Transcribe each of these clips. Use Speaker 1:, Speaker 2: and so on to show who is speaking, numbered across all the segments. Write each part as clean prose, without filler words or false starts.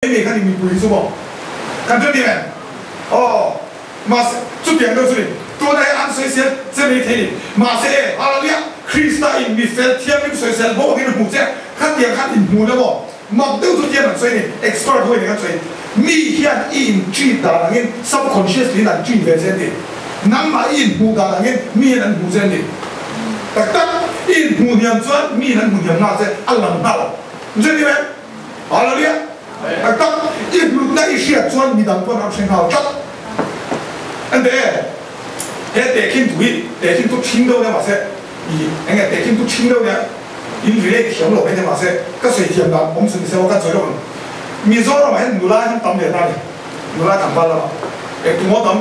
Speaker 1: Hei kha ni mipui chu maw kan chu ti em? Aw, mahse chutiang deuh chu ni. Tunah hian an sawisel che mai thei ni. Mahse e, Hallelujah, Krista in mi fel thianghlim sawisel bawk angin a hmu che a, khatiang khan in hmu na maw? Mak deuh chu tiang an sawi ni, expert ho in an sawi. Mi hian i in treat dan angin subconsciously in an treat ve che an ti. Nangmah i in hmuh dan angin mi hian an hmu che an ti. Tak tak, i in hmuh hniam chuan mi in an hmu hniam nghal che, a lang nghal. Chu ti em? Hallelujah! Tak tak, i hlutna i hriat chuan midang pawh an hre nghal tlat. Ente, he tehkhin thu hi tehkhin thu ṭhing deuh nia mahse, i eng nge tehkhin thu ṭhing deuh nia in relate thiam lo mai nia mahse, ka sawi thiam dan awm chhun ni se aw kan sawi lawk ang. Mizoramah hian nula hi an tam ve ta a ni, nula tlangval lamah eng tu maw tam?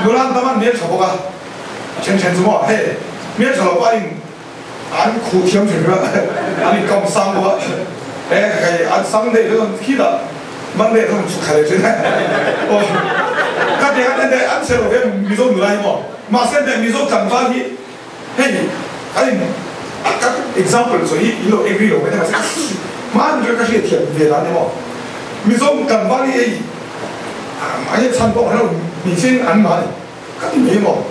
Speaker 1: Nula an tam a, an hmelṭha bawk a, a ṭhen ṭhen chu maw hei hmelṭha lo pawh an in An khuh thiam thin reuh a, an inkam sang bawk a, e hei an Sunday te chuan khitah Monday te chuan chhuk thla leh thin e aw ka ti khan ente an chhe lo ve Mizo nula hi maw mahse ente Mizo tlangval hi hei an in ka example sawi hi in lo agree lo mai te mahse hman ka hriat thiam ve dan emaw Mizo tlangval hi hei mahni chhan pawh an lo hmeichhe an mah a ni. Ka ti mai emaw?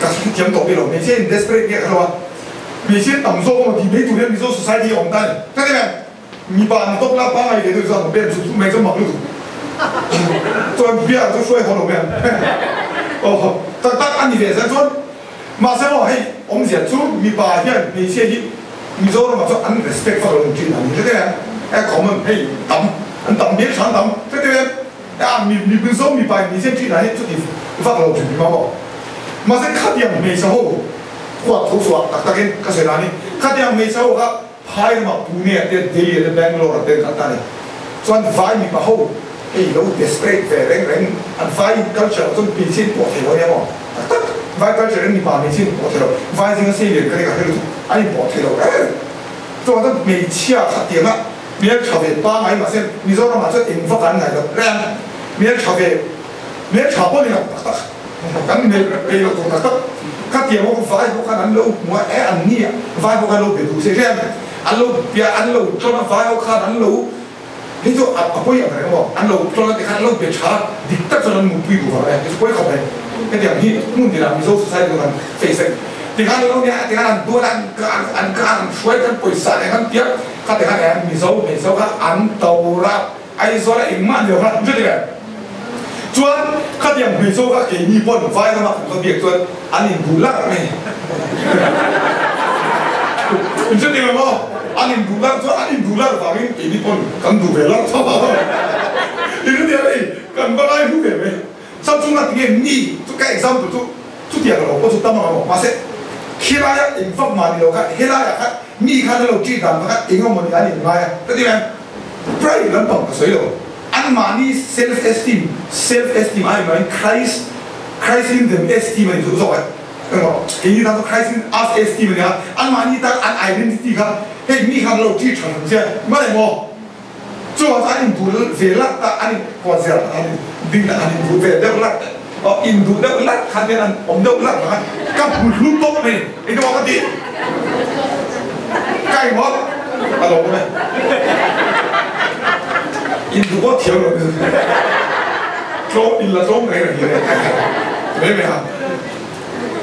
Speaker 1: Ka hrethiam tawh bik lo. Hmeichhia in desperate nge ka hlo a, hmeichhia tam zawk emaw tih mai tur hian Mizo society a awm ta a ni. Ka ti em? Mipa an tawk la pangai ve deuh chuan an bem zut zut mai chuan mak lutuk. Chuan beer chu hruai haw lo mai ang. Aw tak tak a ni ve zel chuan mahse maw hei awmzia chu mipa hian hmeichhia hi Mizoramah chuan an respect vak lo ang thin a ni. Hre te em? E common hei tam an tam hmel tha an tam. Hre te em? A mi mi Mizo mipa in hmeichhe ṭhin ah hian chuti vak lo ṭhin ringawt maw? Mahse khatiang hmeichhe ho huat tho chhuah tak tak in ka sawi dan hi khatiang hmeichhe ho kha phai ramah Pune ah te Delhi ah te Bangalore ah te an kal ta a ni. Chuan vai mipa ho hei lo desperate ve reng reng an vai culture ah chuan hmeichhe in pawh thei lo a nia maw? Tak tak vai culture in mipa hmeichhe in pawh thei lo vai zinga sei lian ka ni ka hre lutuk an in pawh thei lo reng reng. Chuan chuan hmeichhia khatiang a Hmel tha ve pangai mahse Mizoram ah chuan eng vak an ngai lo reng. Hmel tha ve, hmel tha pawh ni lo tak tak kan hmel peih lo tur tak tak. Khatiang ho vai ho khan an lo hmu a, e an ni a, vai ho khan lo be duh se reng. An lo bia, an lo tlawn a, vai ho khan an lo hei chu a pawi ang reng maw, an lo tlawn a tikhan an lo be tha dik tak chuan an mutpui duh vang a ni, hei chu pawi khawp mai. Hetiang hi hmun tinah Mizo society chu kan face a ni. Tikhan lo nia, tikhan an duat a, an kar an kar an hruai kan pawisa leh kan piak. Kha ti khan hian Mizo hmeichhe kha an to rap Aizawl a engmah ni lo khan chu ti ve. Chuan khatiang hmeichhe kha keini pawn vai lama kan va biak chuan an in duh larh mai. Chu ti ve maw? An in duh larh chuan an in duh larh vangin keini pawn kan duh ve larh tho. I chu ti a hei kan va ngai hlu ve mai. Chhan chu nga tinge mi chu ka example chu chutiang lo pawh chu tam ang a maw? Mahse khilaia eng vak mah ni lo kha helaiah khan Mi khan a lo ṭih dan pakhat eng emaw ni an in ngai a, ka ti em? Pride lampang ka sawi lo. Anmahni self esteem, self esteem ai maiin Christ, Christ in them esteem a ni zawk zawk e. Engmaw? Keini tan chu Christ in us esteem a ni a, anmahni tan an identity kha hei mi khan a lo ṭih ṭha hran che a, mah emaw? Chuvang chuan an induh ve lak ta, an in huan zir ah an in ding ta, an induh ve deuh lak aw induh deuh lak khan hian an awm deuh lak vang a, ka hmu hlu tawp mai engemaw ka ti ka engmaw a lo awm e, induh pawh thiam lo tlawm in la tlawm reng reng hi mai mai a,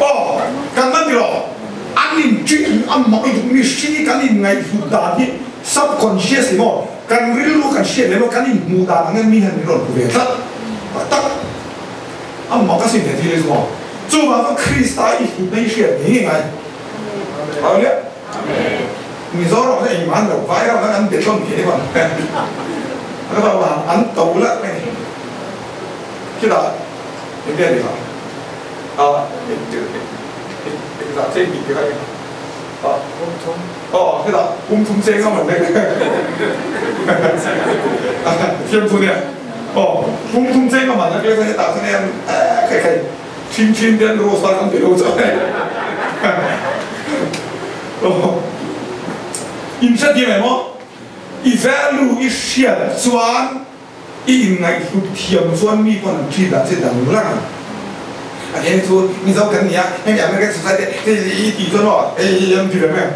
Speaker 1: aw kan man tiraw an in ṭih a mak lutuk mihring hi kan in ngaihhlut dan hi. Subconscious emaw, kan rilru kan hriat leh emaw, kan inhmuh dan angin mi hian min rawn hmu ve tlat tak tak. A mak asin he thil hi chu maw. Chuvang chuan Krista i hlutna i hriat ngei ngei ngai. Hallelujah. Mizoram hian engmah an lo vai ram hian an be hlawm thei emaw an va vang an to lak mai ni. Khitah eng nge ni kha? Ah, engzah cheng tih te kha eng? Ah, Aw hetah kum thum cheng a man lek thiam thu nia aw kum thum cheng a man lek lek hetah chuan em khai khai thin thin te an rose ta kan ti lo chu aw in hrethiam em aw i value i hriat chuan I inngaihhlut thiam chuan mi pawn an ṭhi dan che dang lang ang. A then chu Mizo kan ni a, hemi American society hei i tih chuan aw hei hi an ti ve mai ang.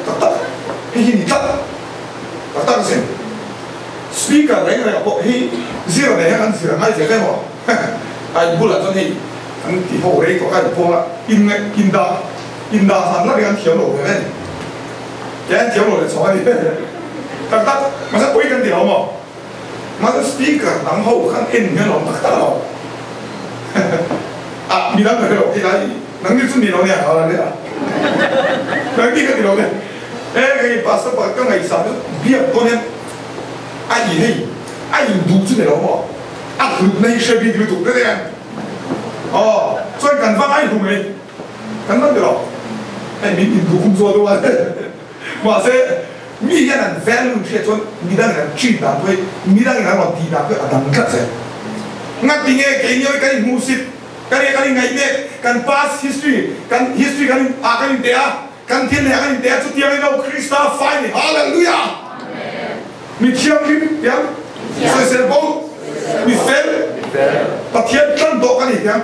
Speaker 1: Tak tak, hei hi ni tlat, tak tak a sin. Speaker reng reng ah pawh hei zir nei hian an zir a ngai ve hle maw? A in bulah chuan hei an ti ho rei tawh kha in pawng a, in ngaih in dah in dah hlan la ring an thiam lo ve ve a ni. Kei an thiam lo leh chhawng a ni. Tak tak, mahse pawi kan ti lo maw? Mahse speaker dang ho khan en hian awm tak tak lo. Ah, midang ka hre lo, hei lai nang ni chu ni lo nia, a nia. Nang ni ka ti lo nia. E hei pastor pakhat ka ngaihsah chu biak dawn hian a i hei a in duh chu ni lo maw? A hlutna hi hre bik lutuk te nen. Aw, chuan kan va ngai hlum ei. Kan va ti lo. Hei min in duh khum zual deuh a. Mahse mi hian an value hriat chuan midangin an treat dan pawh hi midangin an rawn tih dan pawh hi a dang tlat zel. Ngati nge keini hawi kan inhmuhsit, kan kan inngaihnek, kan past history, kan history kan in ah kan inteh a, kan thil leh kan inteh a chutiang in lo Krista fai ni. Hallelujah! Mi thianghlim tiang, sawisel bo, mi fel, Pathian tlan tawh ka ni tiang.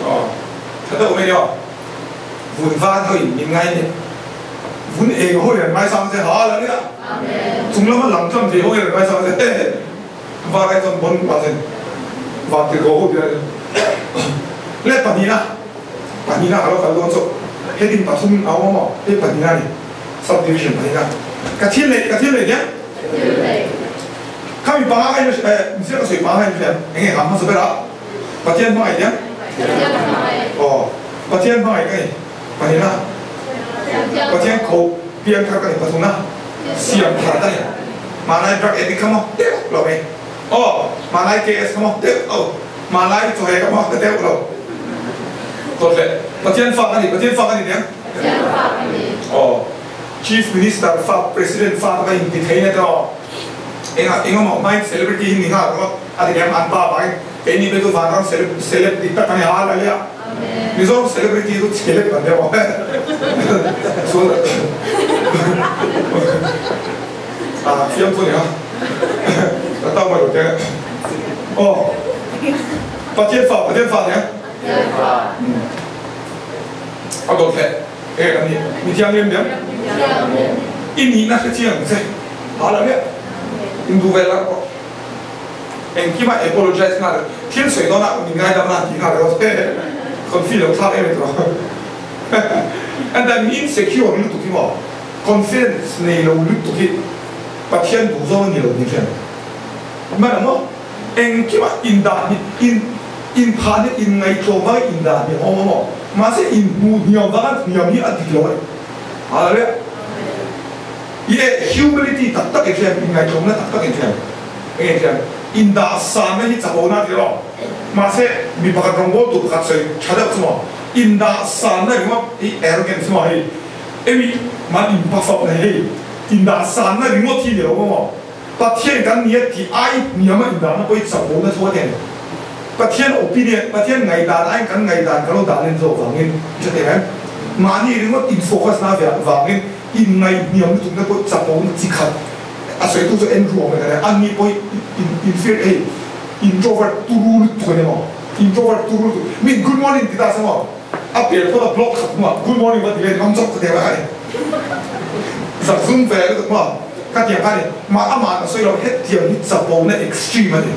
Speaker 1: Aw, tha deuh mai ni aw. Vun van ho in min ngai nen vun eng ho hian ngaisang che Hallelujah chung lama lang tlang ve ho hian ngaisang che var ai chuan bon pa chen van tir ho ho hian le pahnihna pahnihna ka lo kal dawn chu heading pathum a awm a maw hei pahnihna a ni subdivision pahnihna ka thil neih ka thil neih hian khami panga ka in ziak ka sawi panga ka in hria eng nge hmasa ber a Pathian hmangaih hian aw Pathian hmangaih ka ni pahnihna Pathian kho piang thar ka ni pathumna siam thar ka ni Hmanlai drug addict kha maw deuh lo mai aw Hmanlai KS kha maw deuh lo Hmanlai chawheh kha maw deuh lo Dawt leh Pathian fa ka ni Pathian fa ka ni tiang aw Chief Minister fa President fa te ka inti thei na te aw Engah engemaw hmain celebrity hi ni nghal rawh. A ti em an pa vangin keini pe chu vanram celeb dik tak kan i hal a lia. Mizoram celebrity chu celeb kan deuh ang sual a fiam chu nia ka tau mai lo te aw Pathian fa Pathian fa nia a dawt leh e kan ni mi thianghlim nia i nihna hrechiang ang che hal a lia in duh ve la pawh. Engkima apologize nghal thil sawi dawn ah min ngaidam la tih nghal rawh se confi lo thlak em em tawh and then mi insecure lutuk hi maw confidence nei lo lutuk hi Pathian duh zawng a ni lo tih hriat hman ang maw engkima indah hi in inphah hi inngaihtlawm vanga indah hi a awm a maw mahse inhmuh hniam vanga hniam hi a dik lo a ni hallelujah. Ye humility tak tak in hriat, inngaihtlawmna tak tak in hriat, eng nge hriat, indah sanna hi chakona ti rawh. Mahse mi pakhat rawngbawltu pakhat sawi tha deuh chu maw, indah sanna ringawt hi arrogance maw hei, emi man in puff up na hi hei, indah sanna ringawt hi ni lo maw, Pathian kan nia tih ai hniama indahna pawh hi chakona tho a ti a ni. Pathian opinion, Pathian ngaihdan aiin kan ngaihdan kan lo dah len zawk vangin, i hre thei em? Mahni ringawt in focus na vangin, Inngaihhniam lutukna pawh chapona chi khat a sawitu chu Andrew awm e a ni pawh hi in hei introvert turu lutuk a ni maw introvert turu lutuk mi good morning ti ta se maw a pel phawt a block khat hnuah good morning va ti ve ngam chawk ka ti ang a ni zak zum ve lutuk maw ka ti ang kha ni mah amah a sawi lo hetiang hi chapona extreme a ni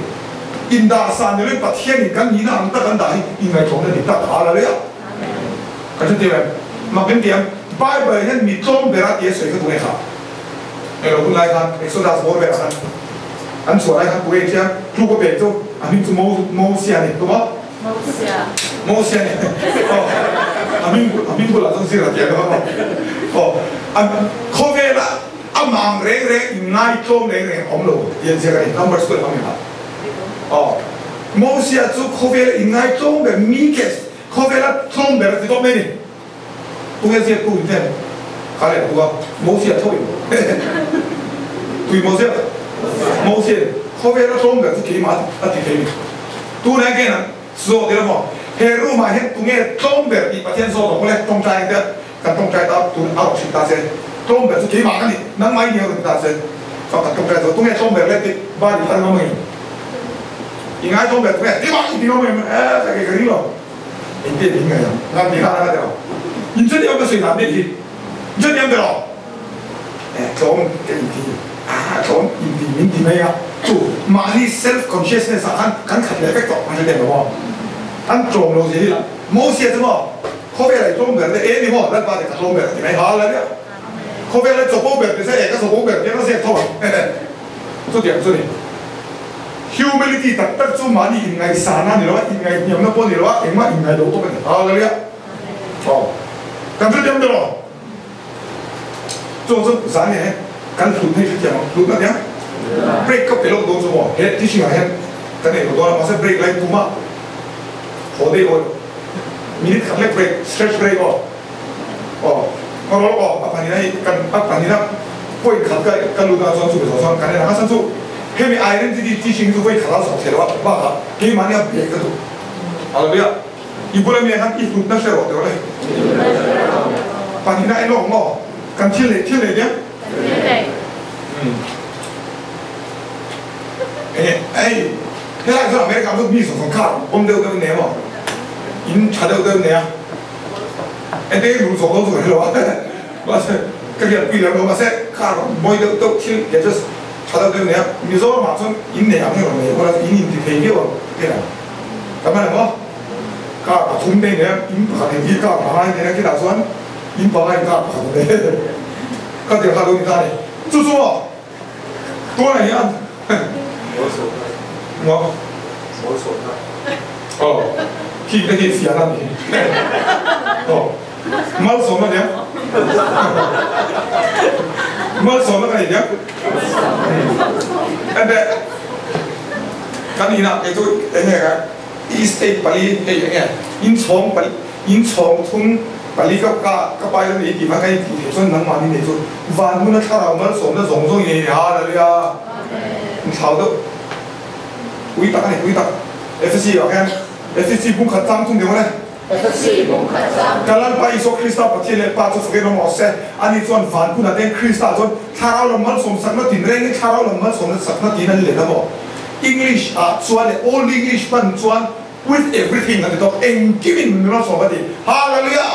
Speaker 1: indah san ni loin Pathianin kan nihna ang tak an dah hi inngaihtlawmna dik tak a la leh a. Ka hre tir em? Mak in ti ang, Bible hian mi tlawm bera tia sawi kha tunge kha? Englo hun lai khan Exodus bawr velah khan an chhuah lai khan tunge khian tluk a pek chu a hming chu Mosia a ni tum a?
Speaker 2: Mosia.
Speaker 1: Mosia a ni. Aw, a hming a hming bulah chuan zir a ti ang kha maw? Aw, an khawvela a mang reng reng inngai tlawm reng reng a awm lo tih an ziak a ni, Numbers pawh in hmang ni kha. Aw, Mosia chu khawvela inngai tlawm ber, meekest, Khawvela tlawm ber a ti tawp mai ni. Tunge ziak tu in hian kha leh tu a Mosia tho in tui Mosia Mosia in khawvela tlawm ber chu keimah a ti thei ni. Tunah hian keiin an zawt ila maw he room ah hian tunge tlawm ber tih Pathian zawt ang ule tawngtai ang te kan tawngtai ta tun a rawn hrilh ta che tlawm ber chu keimah ka ni nangmah i ni a rawn ti ta che chuan kan tawngtai zawt tunge tlawm ber le tih Bible thar ngam angin I ngai tlawm ber tunge keimah i ti ngam angin e ka ke ka ring lo. Engtin in ngaih ang? Ngam ti khan a ti lo. In chutiang ka sawi dan mek hi. In chutiang ti lo. Eh, tlawm ka inti. A tlawm inti min ti mai a, chu mahni self consciousness ah khan kan khat leh vek tawh kan hre teh lo maw? An tlawm lo zia hi lah Mosia chu maw khawvel ah i tlawm ber le e ni maw Lalpa te ka tlawm ber a ti mai Hallelujah khawvel ah i chapo ber ti se e ka chapo ber tia ka ziak tho ang chutiang chu ni humility tak tak chu mahni inngaihsana ni lo a inngaihhniamna pawh ni lo a engmah inngaih lo bawk a ni Hallelujah aw kan hrethiam tawh lo. Chu chu zan nge kan hlut hei hrethiam ang hlut na nia break ka pe loh dawn chu maw he teaching ah hian kan ei lo dawn a mahse break lai tum a haw dei aw minute khat lek break stretch break aw aw ka rawl aw a pahnih na hi kan a pahnih na point khat ka ka lut a chuan chu zawh chuan kan en ang a chhan chu hemi identity teaching hi chu vawi khat a zawh theih loh a bakah keimahni a break ka duh hallelujah. I bula mi ah khan i hlutna hre rawh teh le. Pahnihna en lawk maw? Kan thil neih thil neih diam? Thil neih. Enge hei helai chuan America ah chuan mi zawng zawng kha awm deuh deuh nei maw? In tha deuh deuh nei a. Ente i luh zawng zawng chu ka hre lo a. Mahse ka riahpui lem lo mahse car mawi deuh deuh thil gadgets tha deuh deuh nei a. Mizoram ah chuan in nei ang hi rawn nei ula in inti thei viau ang ti ang. Ka hman ang aw. Car pathum te nen in pakhat in hi car panga in nen a khitah chuan in panga in car pakhat a nei. Ka tir kha lo ni ta a ni. Chu chu maw? Tunah hian Maw? Aw, khi ka hi fiah na ni. Aw, malsawmna nia. Malsawmna ka nei nia. Ente. Kan inah kei chu eng nge ka estate pali hei eng nge inchhawng pali inchhawng thum pali ka ka ka pai a ni tih khan ka intih theih chuan nangmahni nei chu van hmuna thlarau malsawmna zawng zawng in ei hallelujah inthlau deuh pui tak a ni pui tak FCC ah khian FCC bung khat tlang thung deuh a ni. Ka Lalpa Isua Krista Pathian leh Pa chu fakin awm rawh se. Ani chuan van hunah te Krista chuan thlarau lam malsawm sakna tin rengin thlarau lam malsawmna sakna tiin an let a maw? English ah chuan leh Old English hman chuan with everything a ti tawk. Engkimin min malsawm a ti. Hallelujah!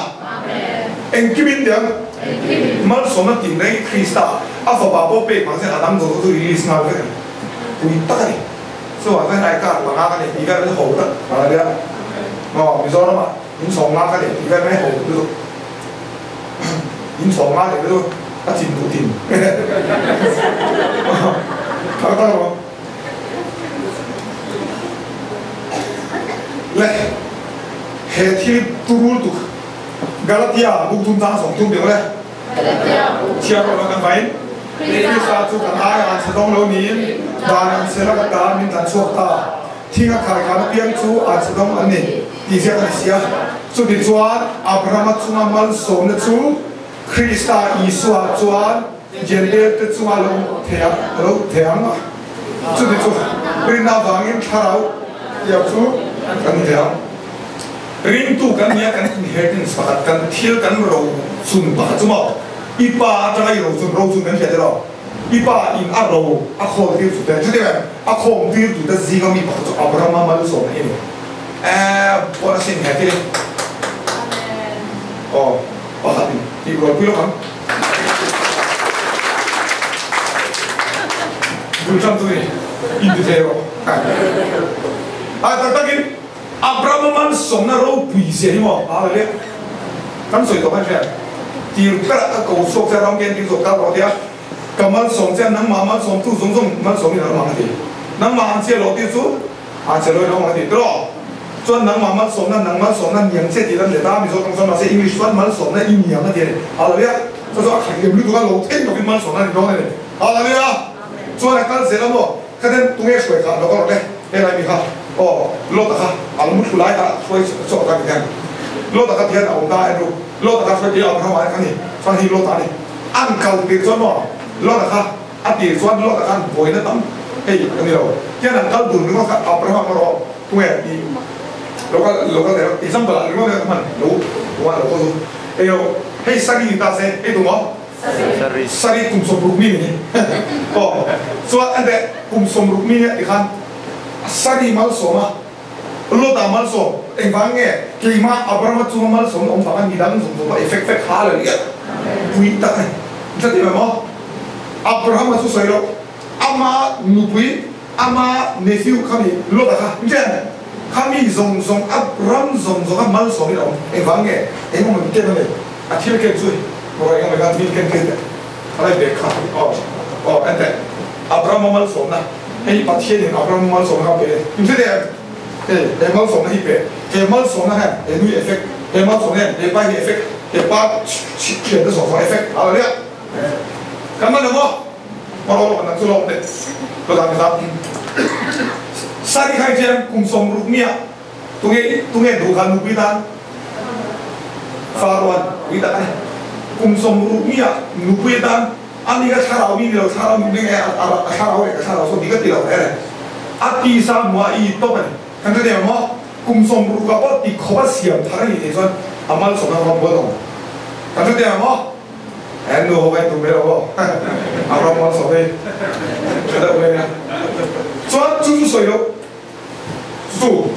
Speaker 1: Engkimin ti ang? Malsawmna tin rengin Krista a fapa pawh pek vang chuan a dang zawng zawng chu release nghal vek a ni. Pui tak a ni. Chuvang chuan helai car panga ka nei tih vel mai ho tak Hallelujah Maw Mizoram ah in chhawng nga ka nei tih vel mai ho lutuk in chhawng nga nei lutuk a chin duh thin Thar tak rawh Le he thil turul tuk Galatia buk thum chang 30 deuh le Chhiar rawh lo kan vain. Krista chu kan ai an chhe dawng lo niin dan an chhe lak ata min tlan chhuak ta. Thing a khai khan apiang chu an chhe dawng an ni tih ziak a ni sia. Chuti chuan Abrahama chunga malsawmna chu Krista Isua chuan Jentail te chunga lo lo thei ang a. Chuti chu rinna avangin thlarau tiang chu kan thei ang. Ringtu kan nia kan inheritance pakhat kan thil kan ro chun pakhat chu maw i pa atanga i ro chun ro chun kan hria te lo i pa in a ro a khawl tir tu te chuti em a khawm tir tu te zinga mi pakhat chu Abrahama malsawmna hi a ni eh pawn a sin he thil hi aw pakhat in tih rual pui lawk ang bul tan chu ni in ti thei rawh a tak takin Abrahama malsawmna ropui zia hi maw a le kan sawi tawh kan hria tir ber ah ka ko chhuak che ram ken ding zawk kal rawh tia ka malsawm che a nangmah malsawm tu zawng zawng malsawm in a ram ang a ti nangmah ang che lo tir chu a che lo in a ram ang a ti tiraw chuan nangmah malsawmna nang malsawmna niang che tih lan let a Mizo tawng chuan mahse English chuan malsawmna i niang a ti a ni Hallelujah chu chu a khat liam lutuk a lo theih lovin malsawmna a ni dawn a ni Hallelujah chuan a kal zel a maw. Ka den tunge hruai kha lo ka rawh le, helai mi kha aw Lota kha a lo muthlu lai kha hruai chawh ka ti hian Lota kha tihian a awm ta en ru Lota kha hruai tir Abraham ah kha ni chuan hei Lota a ni an kal tir chuan maw Lota kha a tir chuan Lota khan buaina tam hei ka ni lo hian an kal dun ringawt kha Abraham a rawh tunge i lo kal lo kal leh example ah ringawt ka hman lo tunga lo khaw chu hei lo hei Sari ni ta se hei tu maw Sari kum 60 mi ni aw chuan ente kum 60 mi nia tikhan Sari malsawm a Lota malsawm engvang nge keimah Abrahama chunga malsawmna awm vanga midang zawng zawng pawh effect vek ha la lian pui tak a ni. Tlat em em aw. Abrahama chu sawi loh, ama nupui, ama nephew kha mi Lota kha chen kha mi zawng zawng a ram zawng zawng a malsawmin a awm. Engvang nge? Engemaw min ken a nei? A thil ken chu rawh engemaw khan min ken tir teh. A lai bag kha aw aw en teh. Abrahama malsawmna hei Pathianin Abrahama malsawmna kha a pe e. In hre teh em? Hei he malsawmna hi pe. He malsawmna hian he nui effect, he malsawmna hian he pa hi effect, he pa thiante zawng zawng effect a la nia. Kan man emaw? Hmaraw lawk an chu lawk teh. Ka dan ka dan. Sari khai chian kum 60 mi ah tunge tunge duh kha nupui tan Faroan pui tak a ni. Kum 60 mi ah nupui tan ani ka thlarau mi ni lo thlarau mi nge a thlarau leh ka thlarau saw dik a ti lo hle. A tisa hmuh ah i tawp a ni. Kan hre thei maw? Kum 60 ah pawh ti khawp a siam thar a nih theih chuan a malsawmna kha bual awm. Kan hre thei maw? He nu ho ka intum ve lo aw. A ram malsawm hei tha deuh mai nia. Chuan chu chu sawi loh chu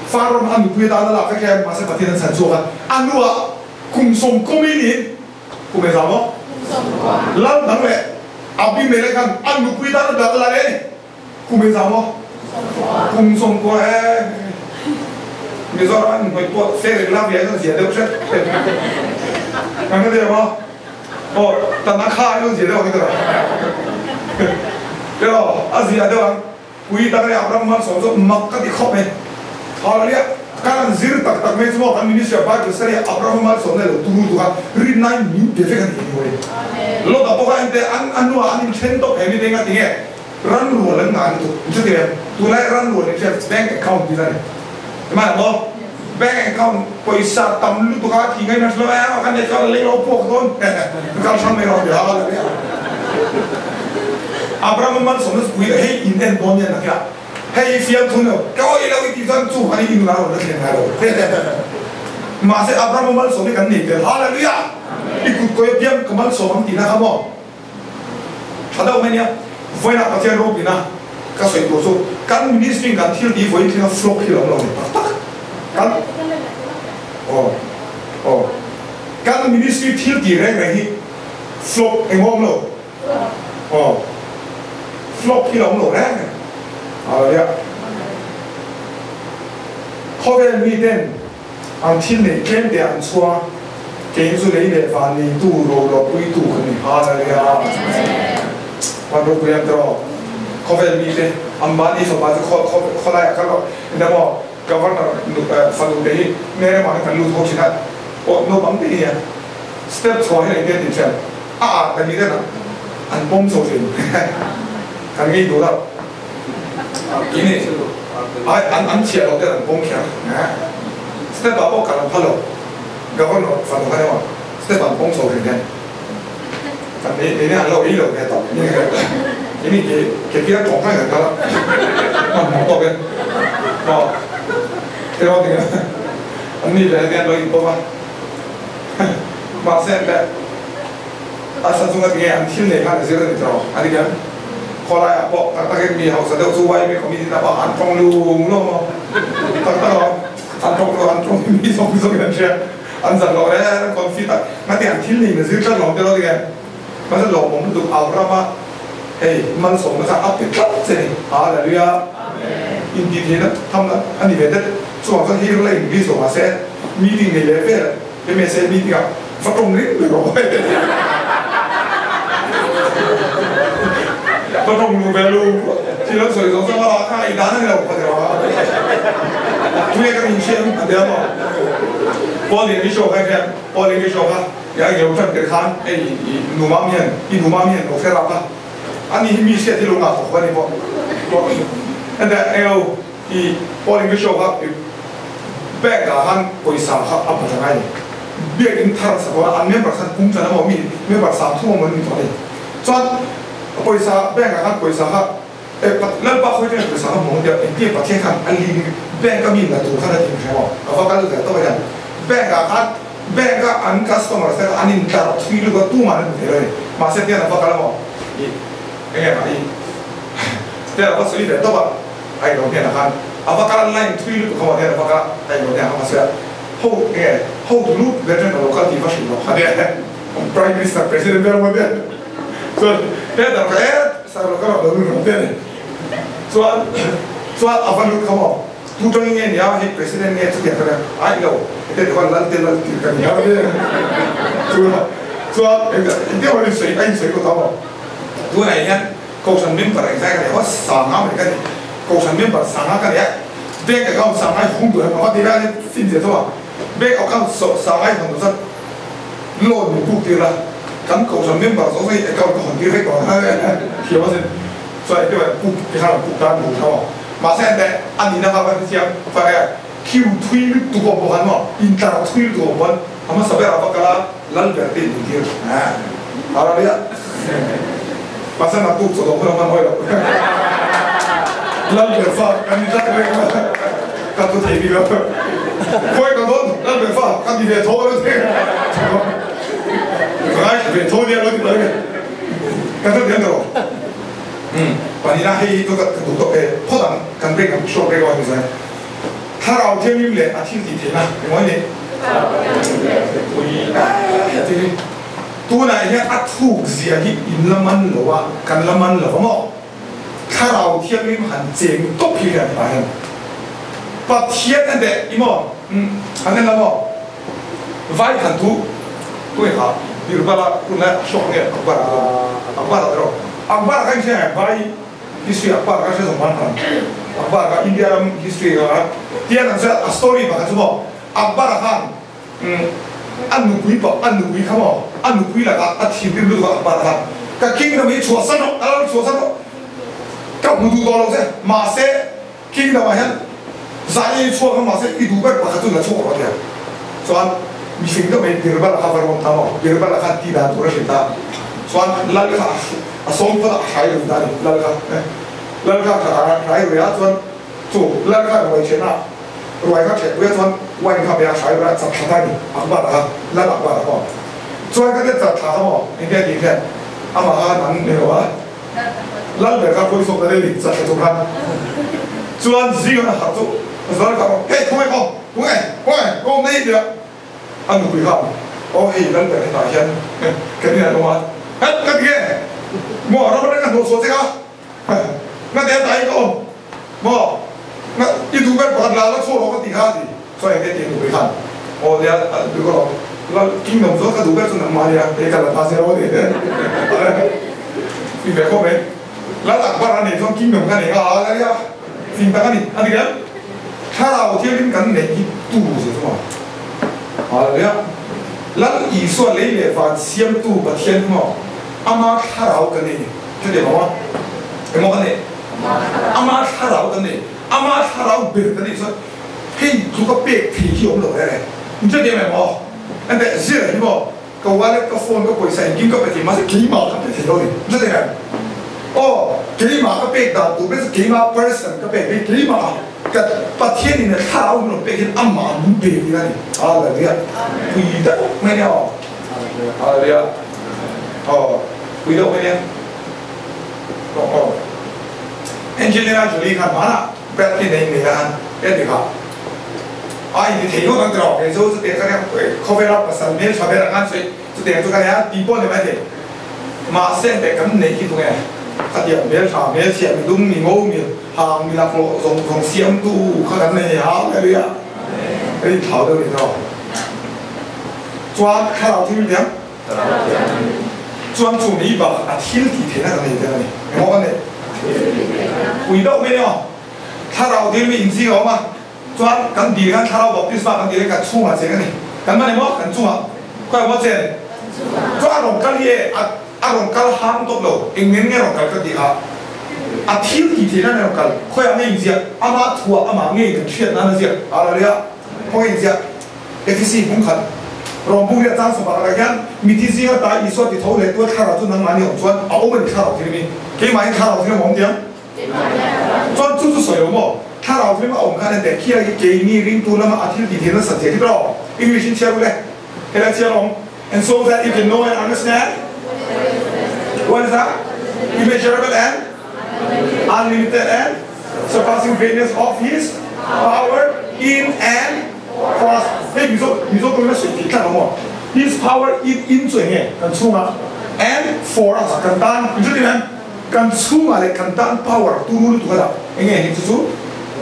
Speaker 1: Farrawn a nupui atan a lak vek hian mahse Pathian an chhan chhuak a, a nuah kum 10 in in kum engzah maw? Lal dang leh Abimelek khan a nupui atan a dah la leh a ni. Kum engzah maw? Kum 90 e. Mizoram an hmawih pawh fe reng la ve an zia deuh hret hret. Kan hre deuh maw? Aw, tan a kha an zia deuh ang i tawh. Tiraw, a zia deuh ang. Pui tak leh Abraham malsawm chu mak ka ti khawp mai. Hallelujah! Kan han zir tak tak mai chu maw kan ministry ah Bible study ah Abraham malsawmna lo turu tuk a, rinnain min pe vek a ni hi mawi. Lota pawh kha ente an a hnuah an inthen tawp he mite nga tinge? Ran rual an ngah lutuk. Chu ti em? Tunlai ran rual in hriat bank account tih a ni. Emaw maw? Bank account pawisa tam lutuk a thi ngaih na hre lo e, kan nei chuan lei lo puak dawn kal hrang mai rawh ti a la nia. Abraham malsawmna chu pui hei in en dawn nia nakin ah hei i fiamthu lo ka awih lo i tih chuan chu khan i inla rawn la thleng ngai lo. Mahse Abraham malsawm hi kan nei tel. Hallelujah! I kut kawi apiang ka malsawm ang tihna kha maw? Tha deuh mai nia, vawiinah Pathian ropuina ka sawi tur chu kan ministry in kan thil tih vawiin thlenga flop hi a awm lo ni tak tak. Kan aw aw kan ministry thil tih reng reng hi flop eng awm lo aw flop hi a awm lo reng reng. Hallelujah. Khawvel miten An thil neih tlem te an chhuang a, kei chu lei leh van neitu roluahpuitu ka ni. Hallelujah! Van ropui ang tiraw? Khawvel mite Ambani fapa chu khaw khaw khawlaiah kal rawh. Engtia maw Governor fanu te hi Mary-a hian kan lut ho thin a, aw naupang te hi step chhuah hian engtia tih hriat a ar ka ni reng a, an pawm chho thin. Kan ngei duh lo. Ini ai an an chhiah lo ten an pawm kher step ah pawh kal an phal lo governor fanu khan emaw step ah an pawm chho thin hian kan ei ei an lo ei lo ve tawh ini ke ke piar tawng khan kan kal a hmanhmawh tawk in aw tiraw tinge an ni ve hian lo in pawm a mahse an le a chhan chunga tinge an thil nei khan a zir a ni tiraw a ni khian. Khawlaiah pawh tak takin mi hausa deuh chu YMA committee lamah an tawng lung lung a, tak tak a an tawng lo an tawng mi zawng zawngin an hria, an zan lo reng an confit a, ngati an thil niin a zir tlat lo te lo tinge mahse lawmawm lutuk au rama hei malsawmna kha a pe tlat che ni Hallelujah intihtheihna thamna a ni ve det chuvang chuan hei la English lo mahse meeting nei leh vel MSA meeting ah va tawng ring ber rawh Va tawng lu ve lu thil an sawi zawng zawng a lah kha i dan a ni lo kha ti rawh a Tunge kan inhriat a ti a maw Paul in show kha hian Paul in show kha i a lo tan tir khan hei i nu mam hian i nu mam hian lo hre rap a ani hi mi hriat hi lo ngah thawk a ni pawh ente eng lo I Paul in show kha i bank ah khan pawisa kha a hmu tha ngai ni. Biakinn thar a sak dawn a, an member khan pum chan emaw mi member 30 emaw an ni tawh a ni. Chuan pawisa bank ah khan pawisa kha e Lalpa khawi atangin pawisa kha hmu ang tia engtin Pathian khan a ling bank a mi la tur khan a ti hre maw ka va kal ve tawp a hian bank ah khan bank a an customers te kha an in tlar thui lutuk a tumah an hmu thei lo a ni. Mahse tian a va kal emaw i enge mah i tian a va sawi ve tawp a. A ilo hnenah khan a va kal a line thui lutuk ho ah hian a va kal a, a ilo hnenah khan a sawi a, ho nge ho tu lut ber chuan ka lo kal tih va hrilh lo kha nia Prime Minister President ber maw nia chuan Peter kha e sar lo ka lo lu rawh te ni chuan chuan a va lut kha maw tu tangin nge nia hei president nge chutiang kha ai lo hete te khan lal te lal tir ka nia chuan chuan engtin emaw in sawi a in sawi ko ta maw tunah hian kohhran member engzai ka nei a sanga mai ka ni kohhran member sanga ka nei a bank account sanga i hung duh em a va ti vel a fin zia chu a bank account sanga i hawn duh chuan loan min puk tir a kan kohhran member zawng zawng hi account ka hawn tir vek tawh ang thiam a sin chuan engtin mah puk ti khan puk tan duh tho a mahse ente a nihna kha va hrethiam chuan e queue thui lutuk awm pawh khan maw intlar thui lutuk awm pawn a hmasa berah va kal a lal ber te in tir hallelujah mahse naktuk chaw dawm hun a hman hawi lo lal ber fa kan ni tlat reng a ka thu thei bik lo khawi ka dawn lal ber fa ka ti ve tho lo ti ka ngaithla ve tho nia lo ti mai ka thu thiam tawh pahnihna hei hi chu ka duh tawh e phawt ang kan break ang short break ang zai Thlarau Thianghlim leh a thil tih theihna engmaw ni? Tunah hian a thuk zia hi in la man lo a, kan la man lo a maw? Thlarau Thianghlim han cheng tawp hi hian tah hian Pathian a deh i maw? Han en la maw? Vai khan thu tu engah Birbala hunlai a hrawk nge Akbar-a kha? Akbar-a erawh Akbar-a kha engche nge vai History a park a hre zawng hman hman Akbar kha India ram history kha tiang an sawi a story pakhat chu maw Akbar khan a nupui pa a nupui kha maw a nupui lakah a thinrim lutuk a Akbar khan ka kingdom hi chhuahsan rawh ka lal chhuahsan rawh ka hmu duh tawh lo che mahse kingdom ah hian zai i chhuak a mahse i duh ber pakhat chu la chhuak rawh a ti a chuan mihring deuh mai Birbal kha va rawn ta maw Birbal khan tih dan tur a hrilh ta chuan lal kha a sawm phawt a a hrai rui ta a ni lal kha lal kha a hrai rui a chuan chu lal kha ruai then a ruai kha theh pui a chuan wine kha pe a hrai rui a chat thla ta a ni Akbar kha lal Akbar kha maw chuan kha te chat thla kha maw engtia tih hian amah kha an nei lo a. Lal ber kha khawi sawm na lei chat thla tur khan chuan zing an harh chu zal kha rawh hei khawngaih aw tunge khawngaih ka awm nei tia a nupui khan aw hei lal ber hetah hian kan inah an awm a het ka ti nge maw ram atang ka hnawh chhuah che kha nga te ata hi ka awm maw nga i duh ber pakhat la la chhuah rawh ka ti kha a ti chuan engte ti nupui khan aw tia a nupui kha rawh lal kingdom zawk ka duh ber chu nangmah ania hei ka la ta zero a ti. Ti ve khawp mai. Lal Akbar a neih chuan kingdom ka nei nghal a nia. Fing tak a ni. A ni em? Thlarau thianghlim kan neih hi tu zia chu maw? Hallelujah. Lal Isua lei leh van siamtu Pathian hi maw? Ama thlarau kan nei ni. Hetiang lo a? Emaw kan nei? Ama thlarau kan nei. Ama thlarau ber kan neih chuan hei tluka pek thei hi awm lo reng e. Hetiang em maw? Enteh zir hi maw? Ka wallet, ka phone, ka pawisa engkim ka pe thei mahse keimah ka pe thei lo ni. Hre thei em? Aw, keimah ka pek dan tur ber chu keimah person ka pek hi keimah ka Pathian in a thlarau min rawn pek hian amah min pe tih a ni. Hallelujah. Pui deuh mai nia aw. Hallelujah. Aw, pui deuh mai nia. Aw, aw. Angelina Jolie khan hmanah Brad Pitt a innei a han e ti kha. A inti thei ngawt ang tiraw kei chu chutiang ka nia khawvela pasal hmel tha ber ang an sawi chutiang chu ka nia tih pawh ni maithei mahse teh kan neih hi tunge khatiang hmel tha hmel chhia mi dum mi ngo mi hang mi laklawh zawng zawng siamtu kha kan nei a hallelujah ka inthlau deuh ni tiraw chuan thlarau thil diam chuan chu mi bak a thil tih theihna kan nei tel a ni engmaw kan nei pui deuh mai nia. Thlarau dil mi inzing a awm a, chuan kan dil khan thlarau baptisma kan dil hi kan chhungah cheng a ni. Kan man emaw kan chungah khawi emaw chen? Chuan a rawn kal hi e, a rawn kal hang tawp lo, eng nen nge a rawn kal ka ti kha, a thil tih theih nan a rawn kal, khawiah nge inziak, ama thuah amah ngei kan hriat nan a ziak, Hallelujah, khawnge inziak? Efesi hmungkhat rawn buk leh chang sawmah ka hian mithi zinga ta Isua ti tho leh tua thlarau chu nangmahni awm chuan a awm a ni thlarau thil mi, keimahin thlarau thil a awm tiang. Chuan chu chu sawi lo maw? Thlarau thil a awm khan en teh khiar hi keini ringtu lama a thil tih theihna sat zia hi tawh English in chhiar ule helai chhiar awm And so that you can know and understand what is that? Immeasurable and unlimited and surpassing greatness of his power in and for us. Hei Mizo Mizo tawngin a sawi theih tlat lo maw? His power in in chu eng nge kan chhungah? And for us, kan tan, inchuti em? Kan chhungah leh kan tan power turu lutuk a dah. Enge hei chu chu?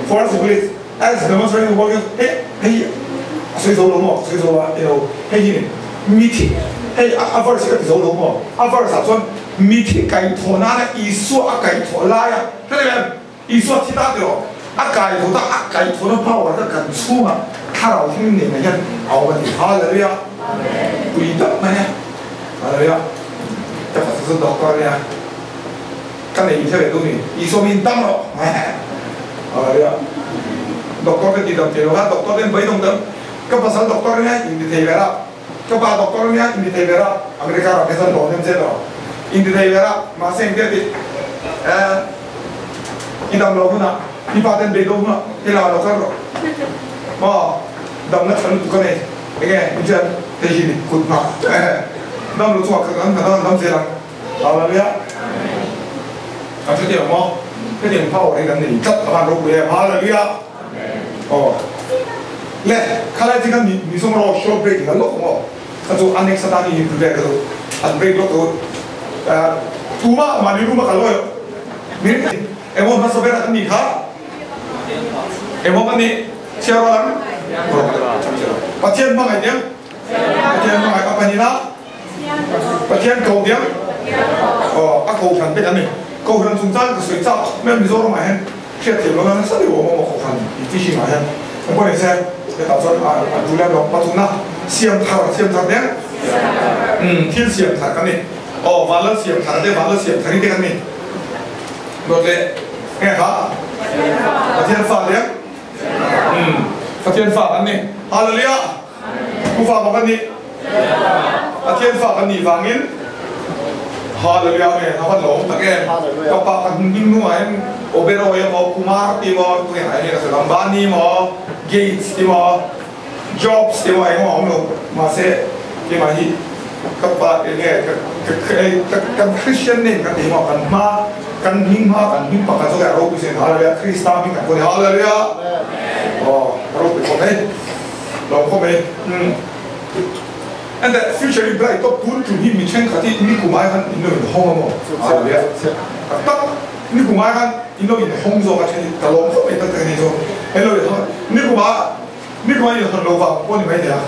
Speaker 1: For us English, as demonstrated in working, hei hei hi a sawi zo lo maw? Ka sawi zo a, elo hei hi ni mithi hei a verse hi ka ti zo lo maw? A verse ah chuan mithi kaihthawh nana Isua a kaihthawh laia hre em? Isua thi ta tiraw? A kaihthawh ta, a kaihthawhna power kha kan chhungah thlarau thil nena hian a awm a ti. Hallelujah! Pui tak mai a. Hallelujah! Ka pasal chu doctor a nia, ka nei hre ve duh ni. Isua min dam rawh. Hallelujah! Doctor te ti dam thei lo kha, doctor ten beidawng dam. Ka pasal doctor a nia, inti thei ve la. Ka pa doctor a nia, inti thei ve la. America ram hi chuan dawn em che tawh. Inti thei ve la, mahse engtia tih? Eh. I dam lo hunah, i pa ten beidawng hunah i la lo kal rawh. Maw, damna tha lutuk a nei. Enge i hriat? Hei hi ni, kut hma. Dam lo chungah kha kan dam dam zel ang. Hallelujah. Kan hrethiam maw? Hetiang power hi kan nei tlat a van ropui em. Hallelujah. Aw. Le, khalai chi khan mi mi sawm rawh short break la lawk ang aw. Kha chu a next atan i prepare ka duh. An break lawk tur. Tumah mahni room a kal lawi lo. Min emaw hmasa ber a kan nih kha emaw kan nih chhiar rual ang Pathian hmangaih diam Pathian hmangaih a pahnihna Pathian ko diam aw a kohhran te kan ni kohhran chungchang ka sawi chak mai a Mizoram ah hian hriat thiam lohna nasa deuh a awm a maw kohhran teaching ah hian engpawh ni se hetah chuan a tul em lo pathumna siam thar siam thar diam thil siam thar kan ni aw vanlal siam thar te vanlal siam thar hi te kan ni. Dawt leh nge kha? Pathian fa leh umm Pathian fa kan ni. Hallelujah! Pu fa maw kan nih? Pathian fa kan nih vangin Hallelujah nge a van lawm tak em? Ka pa ka hming hnungah hian Oberoi emaw Kumar ti emaw tunge ngai nge ka sawi Ambani emaw Gates ti emaw Jobs te pawh engemaw a awm lo mahse keimah hi ka pa enge kan Christian name kan tih maw kan hma kan hming hma kan hming pakhat zawk hi a ropui sin Hallelujah Krista hming kan pawh ni Hallelujah aw a ropui khawp mai lawm khawp mai umm and the future hi bright tawp tun tum hi mi thenkhat hi nikum ai khan in lo inhawng a maw Hallelujah tak tak nikum ai khan in lo inhawng zawk a then hi ka lawm khawp mai tak tak a ni chu in lo inhawng nikum ah Nikhua in hawn lo vang pawh ni mai thei a,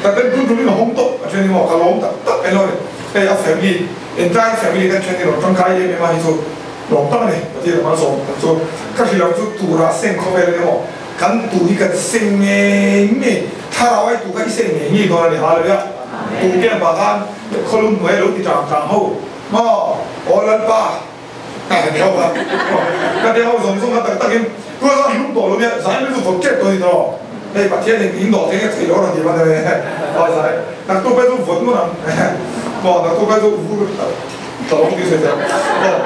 Speaker 1: ka ten tun tum in a hawng tawp a then emaw ka lawm tak tak mai lo a ni. Hei a family, entire family kan then hi rawn tangkai em em a hi chu lawm tak a ni. Pathian a hmalsawm tak chu ka hrilh ang chu tura seng khawvel a ni maw, kan tu hi kan seng ngei ngei, thlarau ai tu kha i seng ngei ngei dawn a ni hallelujah. Tu te ang pah khan khawlum hnuai a lo ti tang tang ho maw, aw Lalpa. Ka ti ho zawng zawng kha tak takin tuna chuan hlum tawh lo nia zai min chu vawt tep tawh a ni tawh hei Pathian in in dawh thei nge thei lo a rawn ti hman a aw zai naktuk phei chu vawt ngun ang aw naktuk phei chu vur tawh ang tih sawi theih aw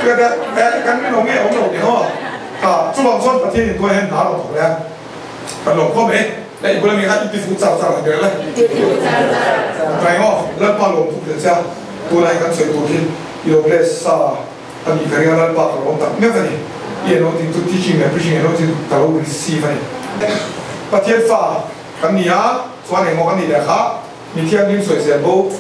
Speaker 1: chutia kan rinawm nge awm lo tih ho a chuvang chuan Pathian in tuai hian hna a rawn thawk leh a kan lawm khawp mai leh i bula mi kha i ti fuh char char ang ber le tlai maw Lalpa lawm thuk tel che a tunah hi kan sawi tur hi I lo bless sa a nih ka ring a, Lalpa ka lawm tak meuh a ni. I anointing chu teaching leh preaching anointing chu ka lo receive a ni. Pathian fa kan ni a, chuan engmaw kan nih leh kha mi thianghlim sawisel bo.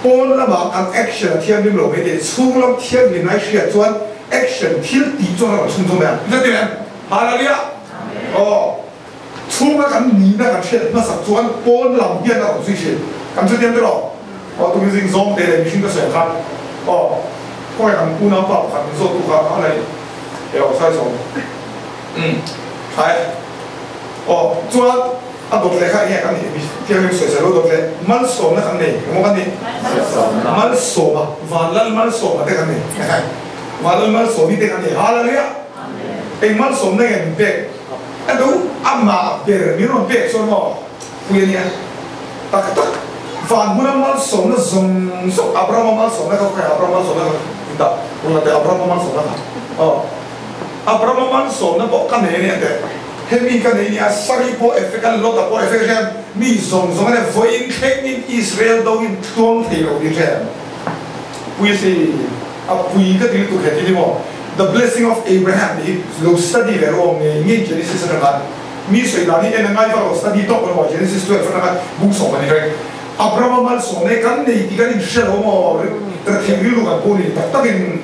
Speaker 1: Pawn lamah kan action a thianghlim lo mai teh, chhung lam thianghlim lai hriat chuan action thil tih chuan a rawn chhunzawm mai ang. Zet em? Hallelujah! Aw, chhunga kan nihna kan hriat hmasak chuan pawn lam hian a rawn zui thin. Kan chutiang te rawh. Aw tun zing zawng te leh mihring ka sawi ang khan aw khawngaih ang unau pa pakhat min zawt tu kha a lei e aw sai sawm umm tha e aw chuan a dawt leh kha enge kan nih mi thianghlim sawisel lo dawt leh malsawmna kan nei emaw kan nih malsawma vanlal malsawma te kan nei vanlal malsawmi te kan nei hallelujah eng malsawmna nge min pek a duh amah ber min rawn pek chuan maw Pui a nia. Tak tak, van hmuna malsawmna zawng zawng, Abrahama malsawmna kha khawiah Abrahama malsawmna kha in dah? Rawn la teh Abrahama malsawmna kha. Aw. Abrahama malsawmna pawh ka nei a nia teh. Hemi ka nei nia, Sari pawh effect a, Lota pawh effect a hria, mi zawng zawng a nia, vawiin thlengin Israel do in tluang thei lo tih hria em? Pui a si. A pui ka ti lutuk he thil hi maw? The blessing of Abraham tih hi lo study ve rawh ngei ngei Genesis atang khan. Mi sawi dan hi en a ngai vak lo, study tawk lo maw Genesis 12 atanga bung sawm a ni reng. Abrahama malsawmna hi kan nei tih kan inhre lo maw? Rethei rilru kan pu ni tak takin